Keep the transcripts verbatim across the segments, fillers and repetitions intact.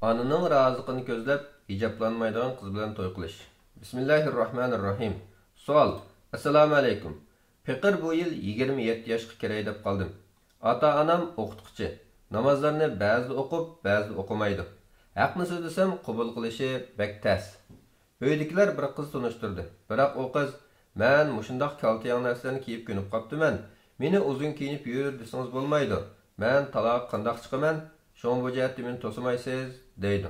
ئانىنىڭ رازىلىقىنى كۆزلەپ، ھىجابلانمايدىغان قىز بىلەن توي قىلىش. بىسمىللاھىررەھمانىررەھىم. سوئال. ئەسسالامۇئەلەيكۇم. پېقىر بۇ يىل يىگىرمە يەتتە ياشقا كىرەي دەپ قالدىم. ئاتا-ئانام ئوقۇتقۇچى. نامازلارنى بەزىدە ئوقۇپ، بەزىدە ئوقۇمايدۇ. ھەقنى سۆزلىسەم، قوبۇل قىلىشى بەك تەس. ئۆيدىكىلەر بىر قىز تونۇشتۇردى. بىراق ئۇ قىز، مەن مۇشۇنداق كالتىياڭ نەرسىلەرنى كىيىپ كۆنۈپ قاپتىمەن، مېنى ئۇزۇن كىيىنىپ يۈر دېسىڭىز بولمايدۇ. مەن تالاغا قانداق چىقىمەن؟ شۇڭا بۇ جەھەتتە مېنى توسىمايسىز، دەيدۇ.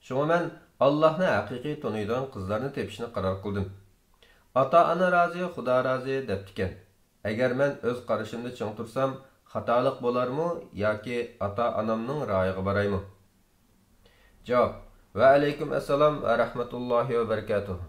شۇڭا مەن ئاللاھنى ھەقىقىي تونۇيدىغان قىزلارنى تېپىشنى قارار قىلدىم. ئاتا-ئانا رازى، خۇدا رازى دەپتىكەن. ئەگەر مەن ئۆز قارىشىمدا چىڭ تۇرسام، خاتالىق بولارمۇ ياكى ئاتا-ئانامنىڭ رايىغا بارايمۇ؟ جاۋاب. ۋەئەلەيكۇم ئەسسالام ۋە رەھمەتۇللاھى ۋە بەرىكاتۇھ.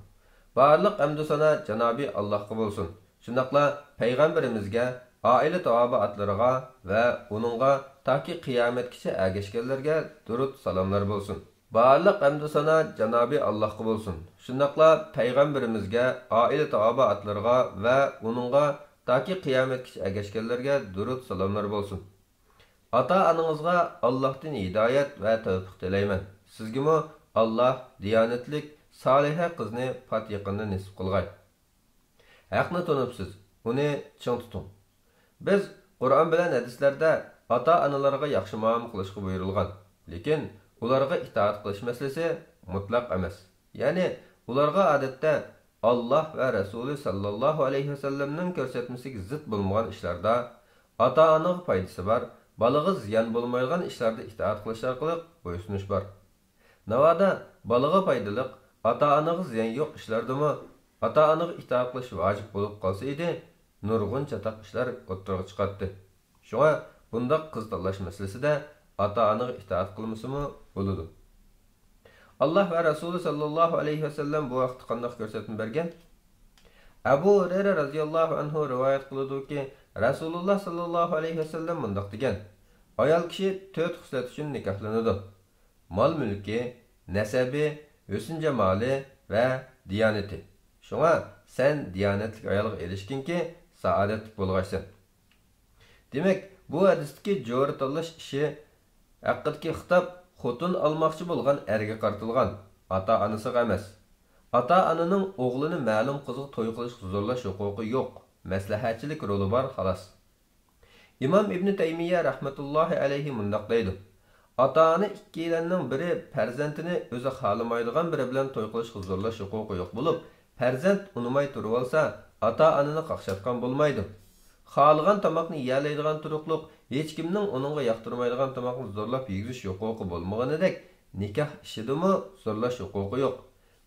بارلىق ھەمدۇ سانا جانابى ئاللاھقا بولسۇن. شۇنداقلا پەيغەمبىرىمىزگە، ئائىلە تاۋابىئاتلىرىغا ۋە ئۇنىڭغا تاكى قىيامەتكىچە ئەگەشكەنلەرگە دۇرۇت سالاملار بولسۇن. بارلىق ھەمدۇ سانا جانابى ئاللاھقا بولسۇن. شۇنداقلا پەيغەمبىرىمىزگە، ئائىلە تاۋابىئاتلىرىغا ۋە ئۇنىڭغا تاكى قىيامەتكىچە ئەگەشكەنلەرگە دۇرۇت سالاملار بولسۇن. ئاتا-ئانىڭىزغا ئاللاھتىن ھىدايەت ۋە تەۋپىق تىلەيمەن. سىزگىمۇ ئاللاھ دىيانەتلىك، سالىھە قىزنى پات يېقىندا نېسىپ قىلغاي. ھەقنى تونۇپسىز، ئۇنى چىڭ تۇتۇڭ. بىز قۇرئان بىلەن ھەدىسلەردە ئاتا-ئانىلارغا ياخشى مۇئامىلە قىلىشقا بۇيرۇلغان، لېكىن ئۇلارغا ئىتائەت قىلىش مەسىلىسى مۇتلەق ئەمەس. يەنى ئۇلارغا ئادەتتە ئاللاھ ۋە رەسۇلى ساللاللاھۇ ئەلەيھى ۋەسەللەمنىڭ كۆرسەتمىسىگە زىت بولمىغان ئىشلاردا، ئاتا-ئانىغا پايدىسى بار، بالىغا زىيان بولمايدىغان ئىشلاردا ئىتائەت قىلىش ئارقىلىق بويسۇنۇش بار. ناۋادا بالىغا پايدىلىق، ئاتا-ئانىغا زىيان يوق ئىشلاردىمۇ ئاتا-ئانىغا ئىتائەت قىلىش ۋاجىپ بولۇپ قالسا ئىدى، نۇرغۇن چاتاق ئىشلار ئوتتۇرىغا چىقاتتى. شۇڭا بۇنداق قىز تاللاش مەسىلىسىدە ئاتا-ئانىغا ئىتائەت قىلمىسىمۇ بولىدۇ. ئاللاھ ۋە رەسۇلى ساللاللاھۇ ئەلەيھى ۋەسەللەم بۇ ھەقتە قانداق كۆرسەتمە بەرگەن؟ ئەبۇ ھۇرەيرە رازىياللاھۇ ئەنھۇ رىۋايەت قىلىدۇكى، رەسۇلۇللاھ ساللاللاھۇ ئەلەيھى ۋەسەللەم مۇنداق دېگەن، ئايال كىشى تۆت خىسلەت ئۈچۈن نىكاھلىنىدۇ. مال-مۈلكى، نەسەبى، ھۆسن-جامالى ۋە دىيانىتى. شۇڭا سەن دىيانەتلىك ئايالغا ئېرىشكىنكى، سائادەتلىك بولغايسەن. دېمەك، بۇ ھەدىستىكى جورا تاللاش ئىشى ھەققىدىكى خىتاب خوتۇن ئالماقچى بولغان ئەرگە قارىتىلغان، ئاتا-ئانىسىغا ئەمەس. ئاتا-ئانىنىڭ ئوغلىنى مەلۇم قىزغا توي قىلىشقا زورلاش ھوقۇقى يوق، مەسلىھەتچىلىك رولى بار، خالاس. ئىمام ئىبنى تەيمىيە رەھمەتۇللاھى ئەلەيھى مۇنداق دەيدۇ، ئاتا-ئانا ئىككىيلەننىڭ بىرى پەرزەنتىنى ئۆزى خالىمايدىغان بىرى بىلەن توي قىلىشقا زورلاش ھوقۇقى يوق بولۇپ، پەرزەنت ئۇنىماي تۇرۇۋالسا، ئاتا-ئانىنى قاقشاتقان بولمايدۇ. خالىغان تاماقنى يېيەلەيدىغان تۇرۇقلۇق، ھېچكىمنىڭ ئۇنىڭغا ياقتۇرمايدىغان تاماقنى زورلاپ يېگۈزۈش ھوقۇقى بولمىغىنىدەك، نىكاھ ئىشىدىمۇ زورلاش ھوقۇقى يوق.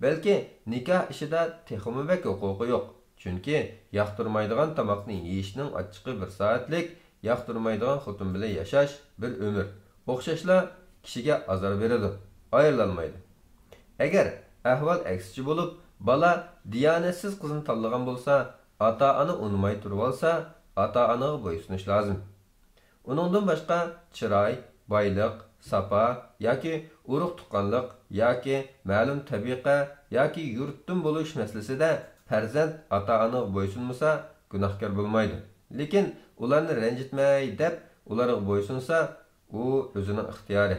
بەلكى نىكاھ ئىشىدا تېخىمۇ بەك ھوقۇقى يوق. چۈنكى ياقتۇرمايدىغان تاماقنى يېيىشنىڭ ئاچچىقى بىر سائەتلىك، ياقتۇرمايدىغان خوتۇن بىلەن ياشاش بىر ئۆمۈر. ئوخشاشلا كىشىگە ئازار بېرىدۇ، ئايرىلالمايدۇ. ئەگەر ئەھۋال ئەكسىچە بولۇپ، بالا دىيانەتسىز قىزنى تاللىغان بولسا، ئاتا-ئانا ئۇنىماي تۇرۇۋالسا، ئاتا-ئانىغا بويسۇنۇش لازىم. ئۇنىڭدىن باشقا چىراي، بايلىق، ساپا ياكى ئۇرۇق-تۇغقانلىق ياكى مەلۇم تەبىقە ياكى يۇرتتىن بولۇش مەسىلىسىدە پەرزەنت ئاتا-ئانىغا بويسۇنمىسا، گۇناھكار بولمايدۇ. لېكىن ئۇلارنى رەنجىتمەي دەپ ئۇلارغا بويسۇنسا، ئۇ ئۆزىنىڭ ئىختىيارى.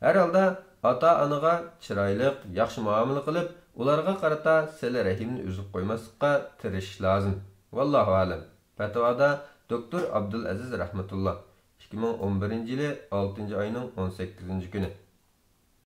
ھەر ھالدا ئاتا-ئانىغا چىرايلىق، ياخشى مۇئامىلە قىلىپ، ئۇلارغا قارىتا سىلە رەھىمنى ئۈزۈپ قويماسلىققا تىرىشىش لازىم. ۋاللاھۇ ئەلەم. پەتىۋادا دوكتور ئابدۇلئەزىز رەھمەتۇللا، ئىككى مىڭ ئون بىرىنچى يىلى ئالتىنچى ئاينىڭ ئون سەككىزىنچى كۈنى.